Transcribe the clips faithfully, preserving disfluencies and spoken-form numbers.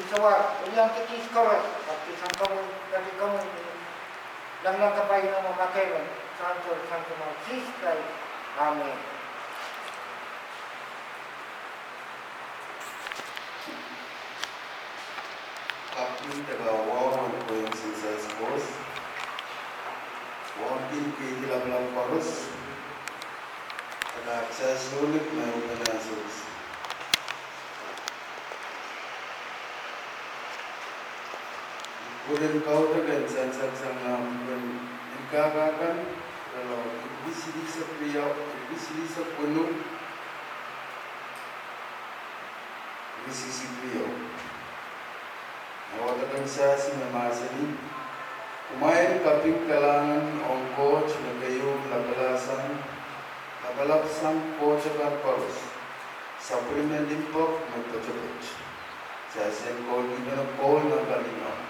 Sawar, ilian kis koaros, baptisan komwi, peki komwi, lengileng kapai ong omw kakehmen, sang Sohn, sang Sohn Sises Krais. Amen. Kaping de kahwang en pwehn Sises Krais. Wauneki keidi lapalap koaros. Kak sehse sohte me upen ansous. Pwuren kaudok en sansal sang nan pwuren en kakakan, relo irpis silihsek riau, irpis silihsek weneu, irpis silihsek riau. Wadek en sehse me mahsanih: Kumwail kaping kalahngan ong Koht me keieu lapalap sang, lapalap sang koht akan koaros. Sapwellime limpoak me poatopoat. Sehse en koul kihpene koul nan palingehn.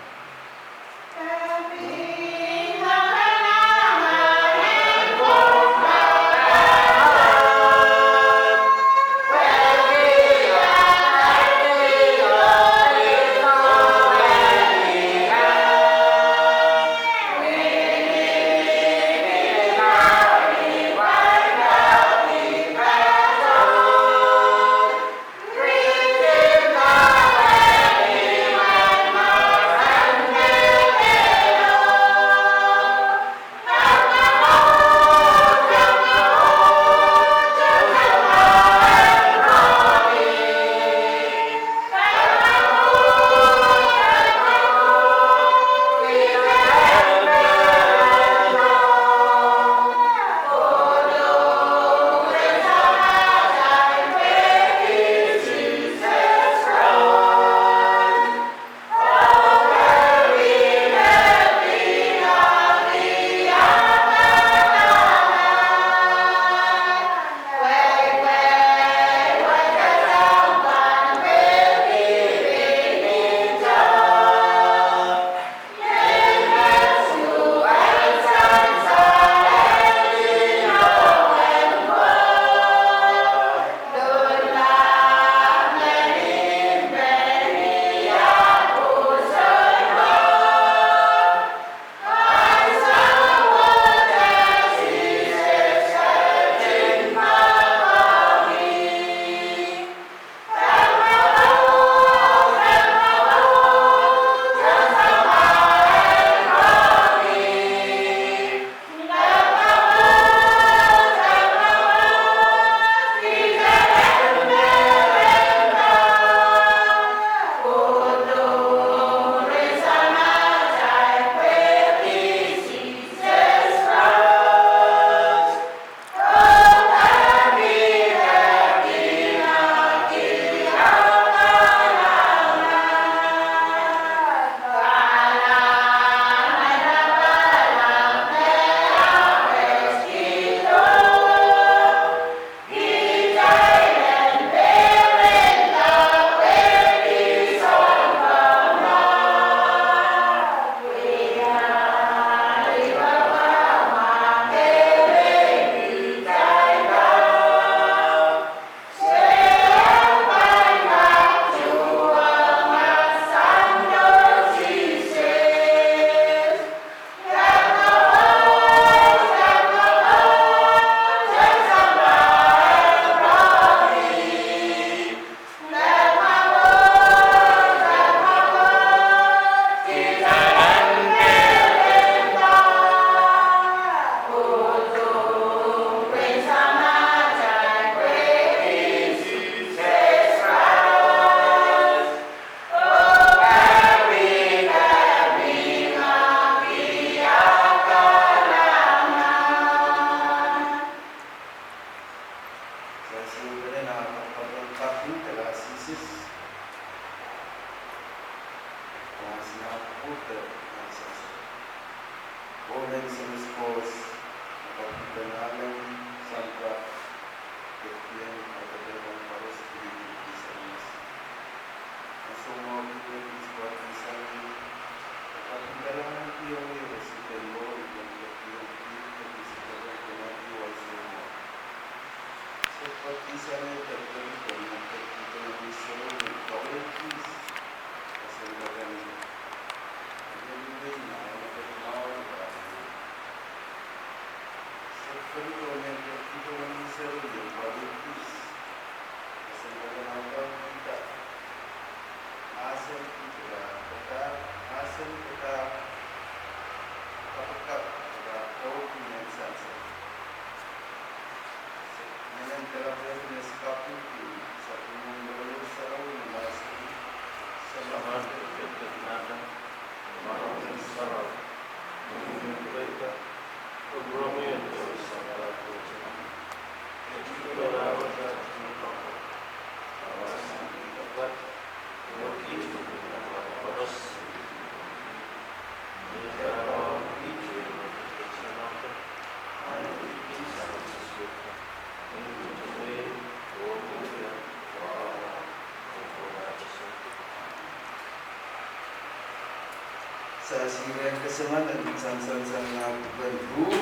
Sasi rehn kesempwal en sansal sang nan pwuken Luk,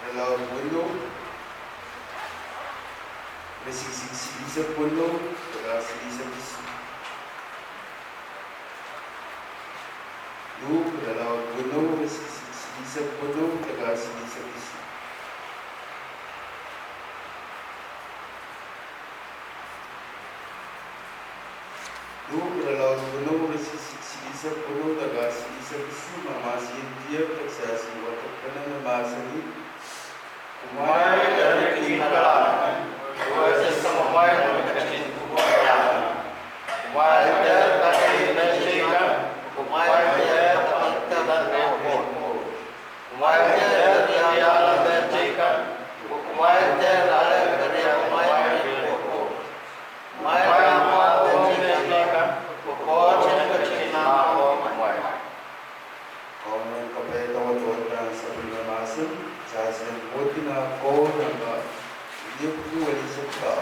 irelaud weneu, iretikitik silihsek weneu, iretikitik silihsek isuh. Luk, irelaud weneu, iretikitik silihsek weneu, iretikitik silihsek isuh. Luk, irelaud weneu, iretikitik silihsek weneu, iretikitik silihsek isuh, me mahsen tiahk, iretikitik silihsek wadek, me mahsanih: Kumwail dehr kin kalahngan, duwehte Samamwail me ketin kupwur kalahngan. Kumwail dehr kadeik mehteikan, kumwail dehr kapikada mehn Koht. Kumwail dehr riahla mehteikan, kumwail dehr ale keriamwail mehn Koht. Kumwail mahkohng mehteikan, pwe Koht en ketin mahkohng kumwail. Kaunen kapehdohng tohn pahn sapwellime mahsen, sasi en Koht nan Kauno ka, iliepwiki welisek ka.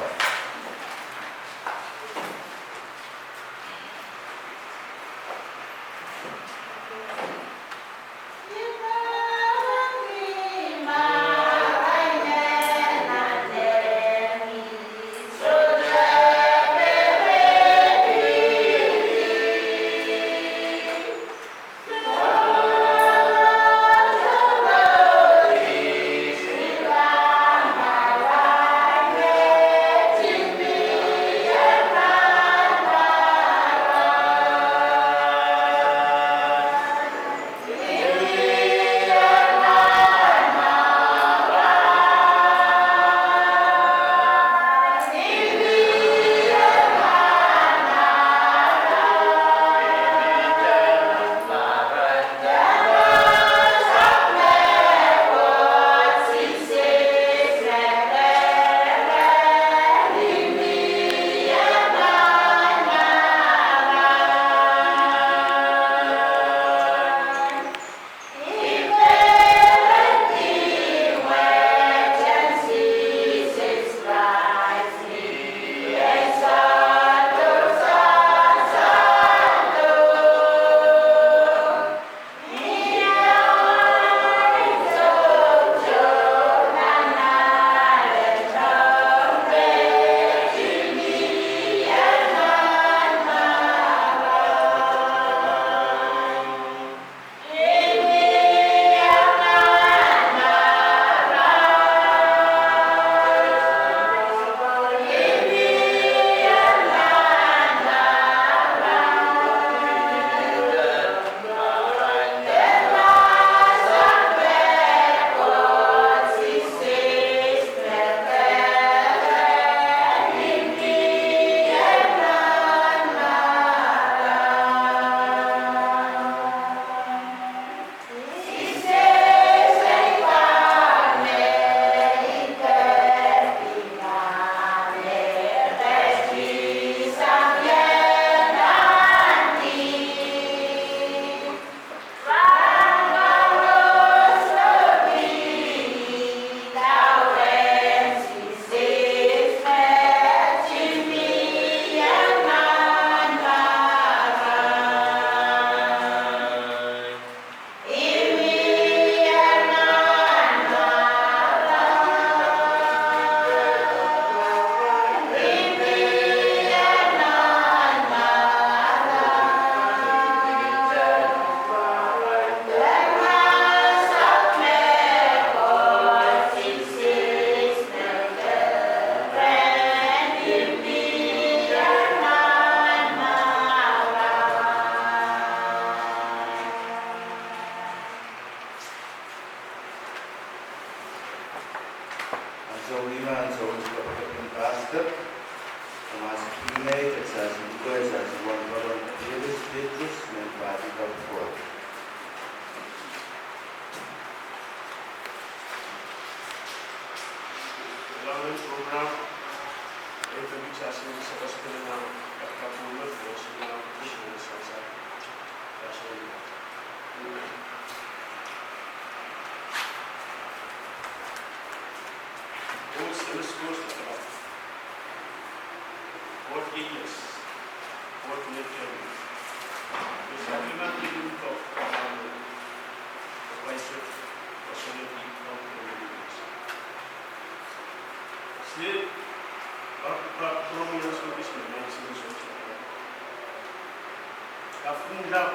Kapwung lap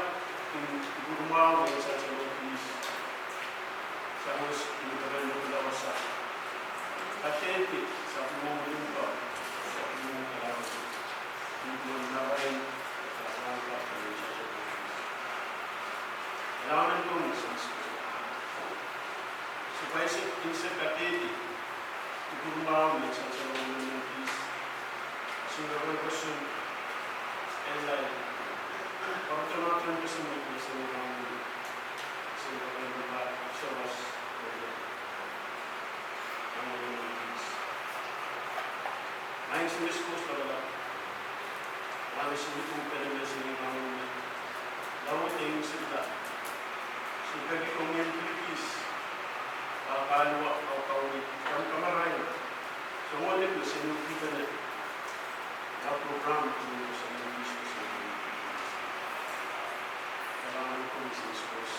en kupwurmwahu en sansalehdi kis, sawas en peren lopilowasa. Kadehdehki sapwung limpoak, sapwung kalahngan, limpoak marain, kalahngan kapw en sansalehdi kis. Kalahngan komwi Sises Krais. Se pwaisek, se kadehde kupwurmwahu en sansalehdi kis. Singkaren koasoandi, elail, pwarada mahsen koasoandi, singkaren, singkaren, sawas, Maing Sises Krais Lapalap, mwahnese ni kupwuren me singkaren, laud ehu solahr se peki komwi en kihkihs, pahn kahluwa, pahn kaunop, pahn kamarain, soangen lik me se nukipene, nan program me se nukipene. Kalahngan komwi Sises Krais.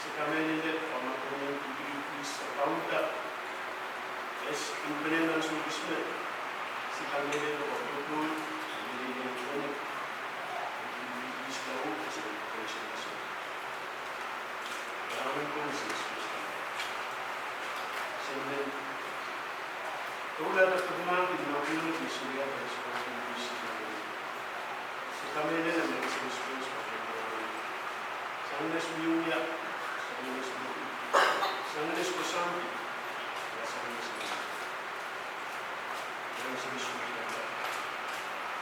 Se kamehlele pwe ma komwi en kihkihs, se kaunda, es kupwuren nan sohkis me, se kamehlele pwe kupwur, se mehlel komwi, kihkihs laud, se kihkihs laud. Kalahngan komwi Sises Krais. Se men, doula de pekimahki nan pwihn me se wia, se wia, se kamehlele me Sises Krais, sang ni soangen wia, sang ni soangen, sang ni koasoandi, sang ni soangen. Maing Sises Krais.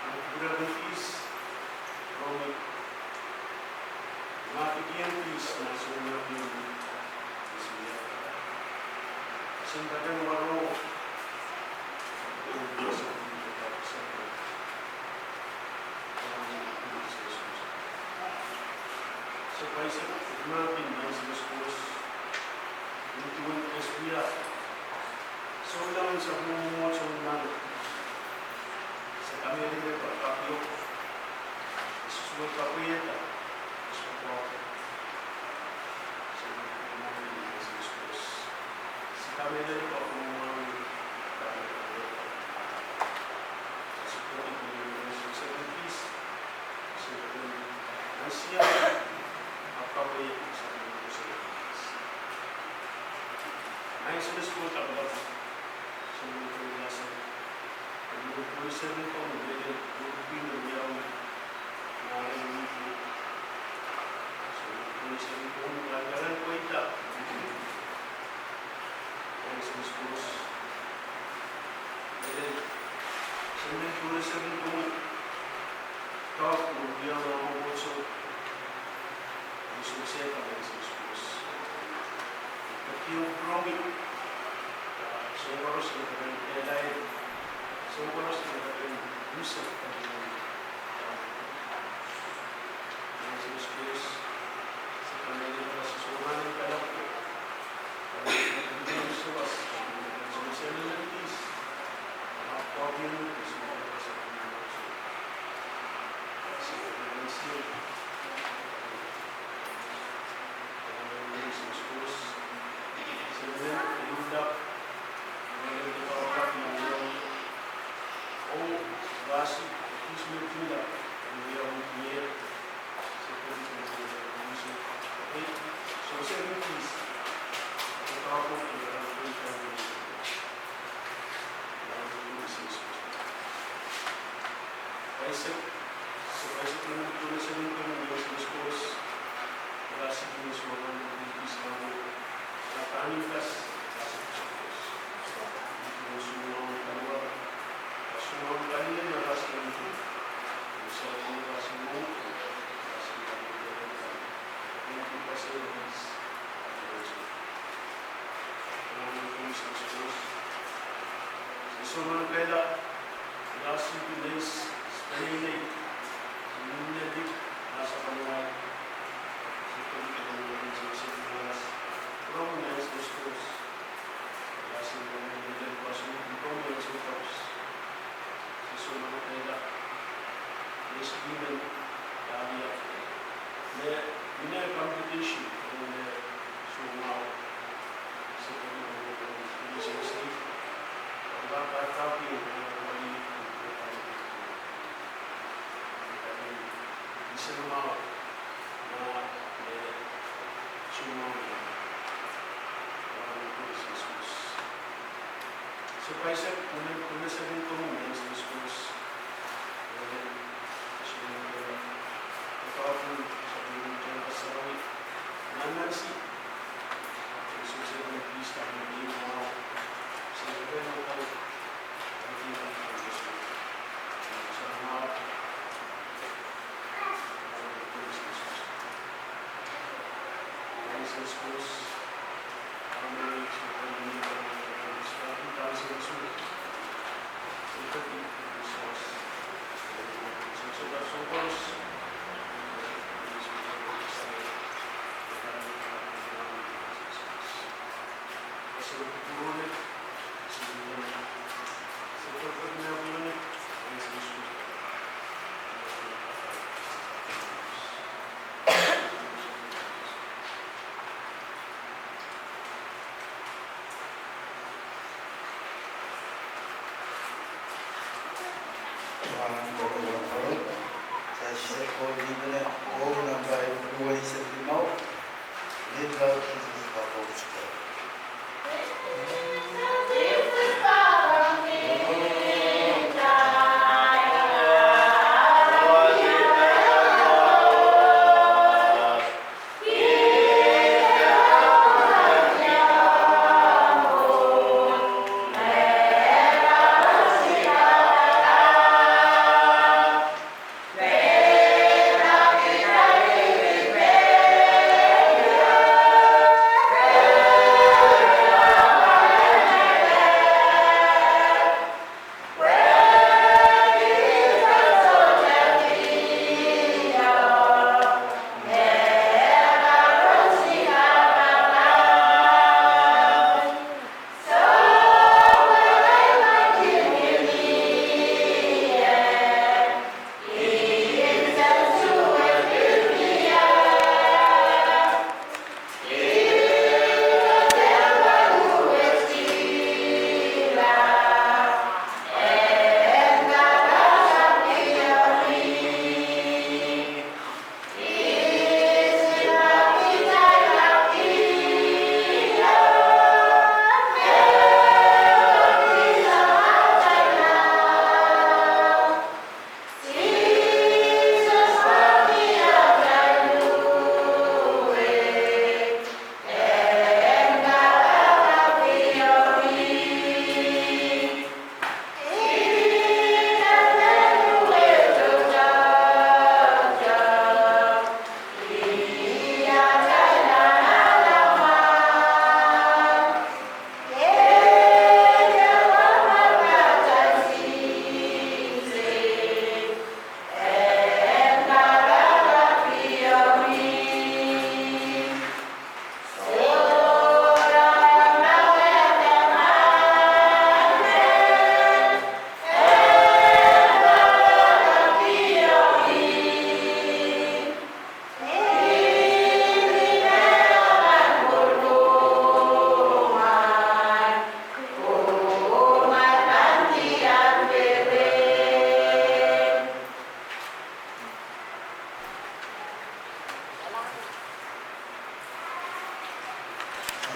Nan kupwuren kis, rong, ma kihkihsang kis, nan soangen wia. Sen pahn wia rong. Se pwaisek, mahkin Maing Sises Krais. Ni duwen S P R. Souleng en sapwellime mwomwohdiso nan. Se kamehlele pwe kapw ieu. Se suwed kapwaiada. Se pwukoa. Se kamehlele pwe mwomwohdiso. Se kamehlele pwe mwomwohdiso. Se kamehlele pwe mwomwohdiso. Maing Sises Krais Lapalap.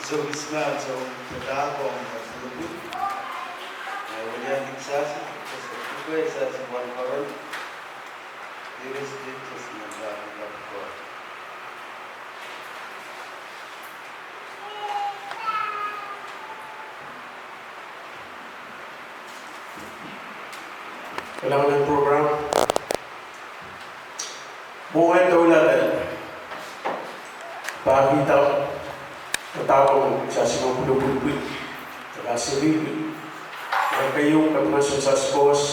Ansou mihmi, ansou padahk ong Pwulopwul. Ahi weliandi kisasi, kisasi pwuke, kisasi wan koaros. Iris Titus nan pahn kapwa. Kalahngan en program. Mwohn doula lel. Pahkihda padahk ong kisasi me pwulopwul pwil. Kisasi pwil. Nan keieu kapinga sou sasi kos.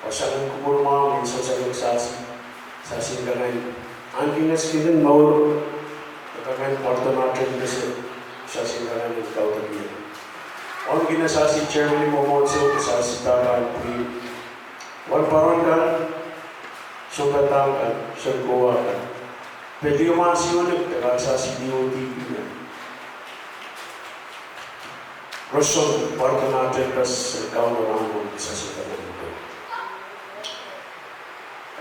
Wasahn kupwur mwahu me sou sasi kisasi. Sasi kanain. Ahneki ngesikilin mour. Kanain pwarada mahsen pese. Sasi kanain en kaudok ie. Ahneki ngesikilin chairman mwomwohdiso, sasi pahpa pwil. Wahnpoaron kan, sounpadahk kan, sounkowa kan. Pelioma sionik, de kak sasi D O D P nan. Roson, pwarada mahsen pese, Kauno rahn wet sasi pahpa pwil.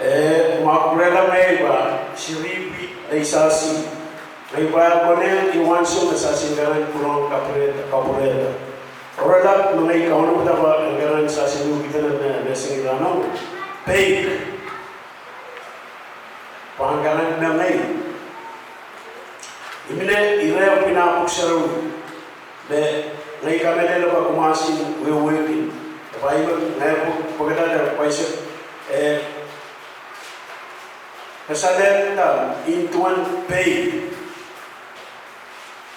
Eh, Ahpw pwurehla ngehi pwe seri pwihn nei sasi. Ngehi pahn konehng iwanso me sasi kak en pwurehng kapwurehda, kapwurehda. Oaralap me ngehi kaunopada pwe en kak en sasi uhkihda me, me singirano. Peik. Pwe en kak en mengei. Ih me ire pwihn ah pwuhk sarawi. Me ngehi kamehlele pwe kumwail en wehwehki. Pwe ih me ngehi pwekada pwe I sehse, eh, kasalehda nin duwen peik.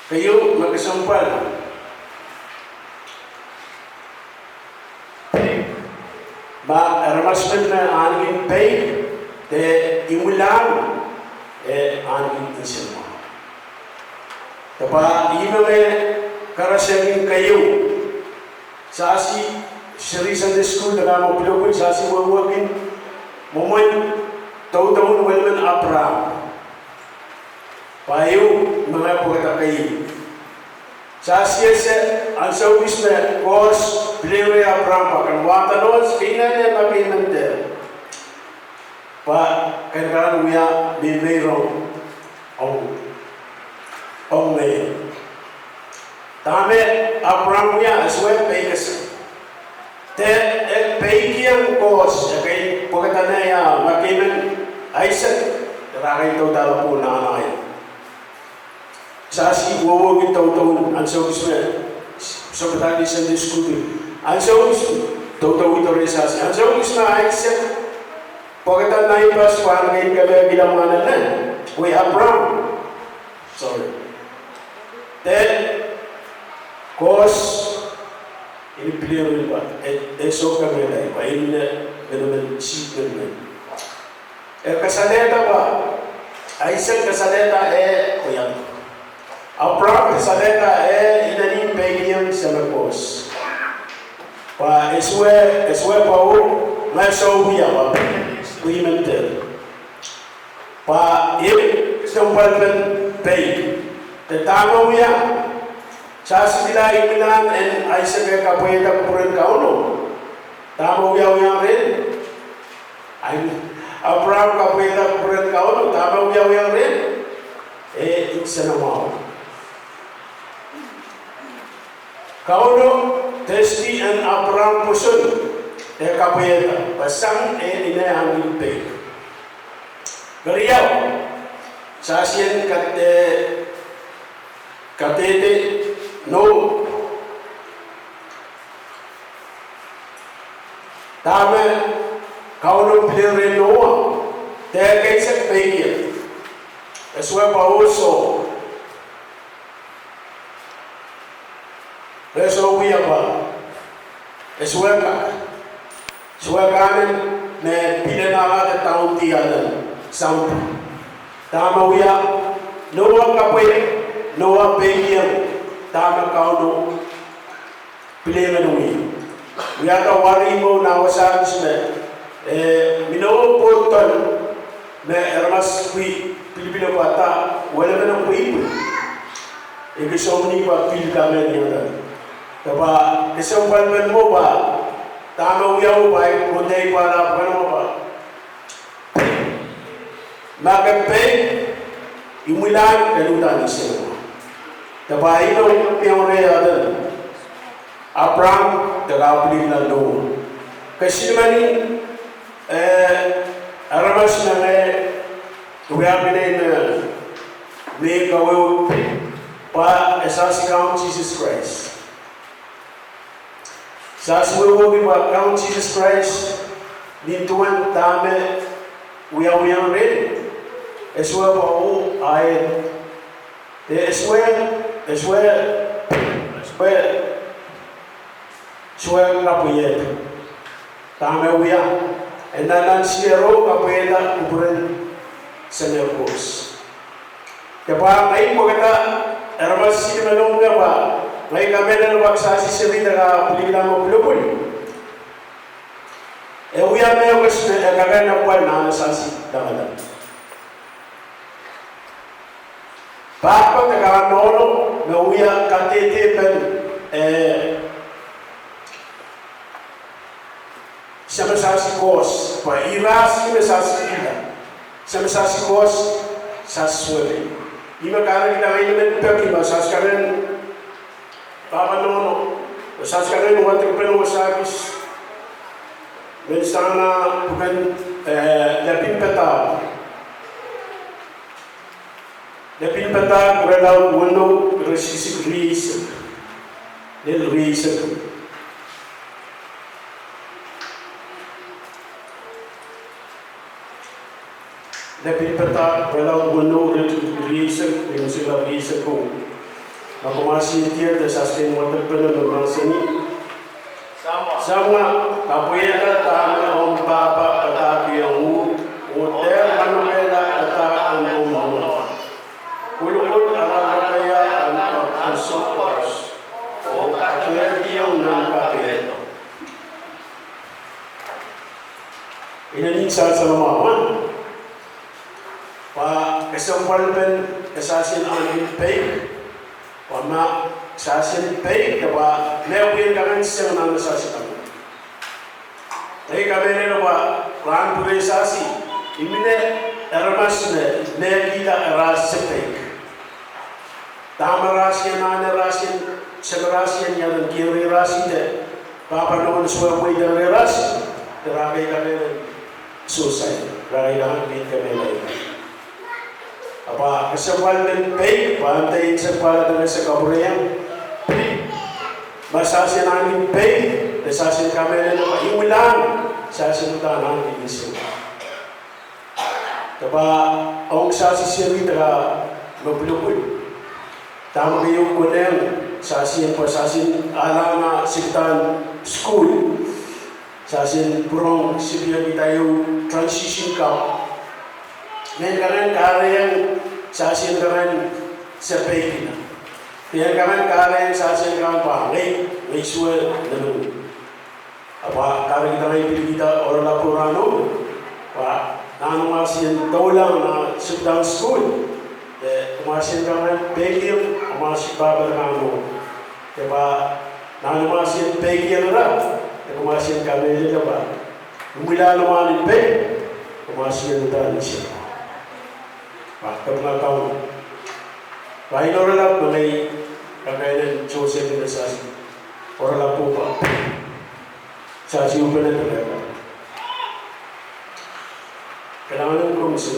Keieu me kesempwal. Ma aramas men me ahneki peik, de imwilahn, eh, ahneki nsenamwahu. De pwe ih me ngehi karasehkin keieu. Sasi seri Sunday school de kak me pwulopwul sasi wehwehki mwomwen doudoun welimen Apraam. Pwe ieu me ngehi pwekada keieu. Sasi ese ansou kis me Koht pil reh Apraam pwe ken wahdo nohs, kin nene ma kin men de. Pwe ken kak wia mehmeirong ong, ong me. Dahme Apraam wia, e sewese peikasang. De e peikiong Koht, e kak pwekada nea, ma kin men Aisak, e kak en doudahla pwohn nahnaio. Sasi wehwehki doudoun ansou kis me, soh padahk ni Sunday school. Ansou kis, doudoudo reh sasi. Ansou kis me Aisak pwekada neighbors pwe en kak en kemehkihla mwahnene. Wei Apraam. Sorry. De Koht, ih pil reh pwe, e, e sohte kemehla pwe, ih me, me, me, me, si, me, me. E kasalehda pwe, Aisak kasalehda e, oh ya. Apraam kasalehda e, inenen peikiong Sahm Koht. Pwe e sewese, e sewese pwe, oh, ngehi sohte wia pwe, pwe I men de. Pwe ih kesempwalpen peik. De dahme wia, sasi kihla imwilahn en Aisak kapwaiada kupwuren Kauno. Dahme wiawiong reh. Ai, Apraam kapwaiada kupwuren Kauno, dahme wiawiong reh. E nsenamwahu. Kauno testi en Apraam pwoson, e kapwaiada, pwe sang e ine ahneki peik. Keriau, sasi en kate, kadehde Noa. Dahme Kauno pil reh Noa, de e kak peikiong. E sewese pwe oh soh. E sohte wia pwe, e sewese kak, sewese kak me pil en alehda daundianen sampah. Dahme wia, Noa kapwaiada, Noa peikiong, dahme Kauno pil men wia. Wiahda wari mwo nan wasa kis me, eh, mihmi oh pwoudon me aramas pil, pilipil pwehda, welimen pwihpwih. E kesempwal ni pwe pil kamen iang. Dahme kesempwalpen mwo pwe, dahme wia oh pwe, mwo de pwe la pwe mwo pwe. Ma ke peik, imwilahn ke luhda nsenamwahu. Dahme ih me, me ore aden. Apraam de kapilipil nan Noa. Ke silimen, eh, aramas me ngehi wiahkin me, me kawehwe pwe e sasi Kaun Sises Krais. Sasi wehwehki pwe Kaun Sises Krais, nin duwen dahme wiawiong reh, e sewese pwe oh ahi. E sewese, e sewese, e sewese, sewese kapwaiada. Dahme wia, e nannansiero kapwaiada kupwuren Sahm Koht. Dahme ngehi pwekada, aramas silimen ong me pwe, ngehi kamehlele pwe sasi seri de kapilipil nan pwulopwul. E wia mehkot me e kak en apwal nan sasi lamalam. Pahpa de kanohno me wia kadehdepen, eh, Sahm Koht, pwe irail me sasi kihla. Sehse me sasi kohs, sasi suwed. Ih me kahrehda I men peki ma sasi kangoange pahpa nohno, sasi kangoange wadekpene oh sahpis, me sang nan pwuken, eh, Lepin Padahk. Lepin Padahk, irelaud weneu, ire siksik rieisek. Lel rieisek. Lepin Padahk, irelaud weneu, ire rieisek, ire siksik rieisek. Ma komw ahsiehdi, de sasi wadekpene me mahsanih: Samwa, kapwaiada dahme omw pahpa padahkihong uhk, oh dehr manokehla padahk en omw mour. Kolokol arail rakaia en ahmw soahng koaros, oh kakehlkihong nan kapehdo. Inenen sansal mwahu pwe kesempwalpen e sasi en ahneki peik, pwe ma sasi en peik, de pwe mehkot kan seng nan sasi kan. Ei, kamehlele pwe rahn pwurehng sasi, imwin aramas me mehkihda arail sehse peik. Dahme rasien, ahne rasien, sehse rasien, ia ren kihong rasien de, pahpa nohno suwed mweidohng rasien, de rahn kei kamehlele, suicide, rahn kei kamehlele kamehlele. Ahpw kesempwalpen peik pahn dehr sempwal de ese kapwurehiong. Ma sasi en ahneki peik, de sasi en kamehlele pwe imwilahn sasi en uhdahn ahneki sehse. De pwe ong sasi seri de ka me pwulopwul. Dahme keieu konehng sasi en, pwe sasi en alahng sipidahn sukuhl, sasi en pwurehng sipie kihda ieu transition camp. Mehn kangoange kahrehiong sasi en kangoange se peikihla. Mehn kangoange kahrehiong sasi en kangoange pwe ngehi, ngehi suwed nemen. Ahpw kahrehda ngehi pil kihda oaralap pwurehng, pwe nan mahsen doulahng nan sipidahn sukuhl, de mahsen kangoange peikiong, mahsen pahpa kangoange, de pwe nan mahsen peikiong ira, de mahsen kamehlele pwe imwilahn mahsen en peik, mahsen en uhdahn sehse. Pwe kepina kaun, pwe ih oaralap me ngehi kakairehng Joseph en sasi, oaralap pwuhk, sasi upene pwurehng. Kalahngan en komwi,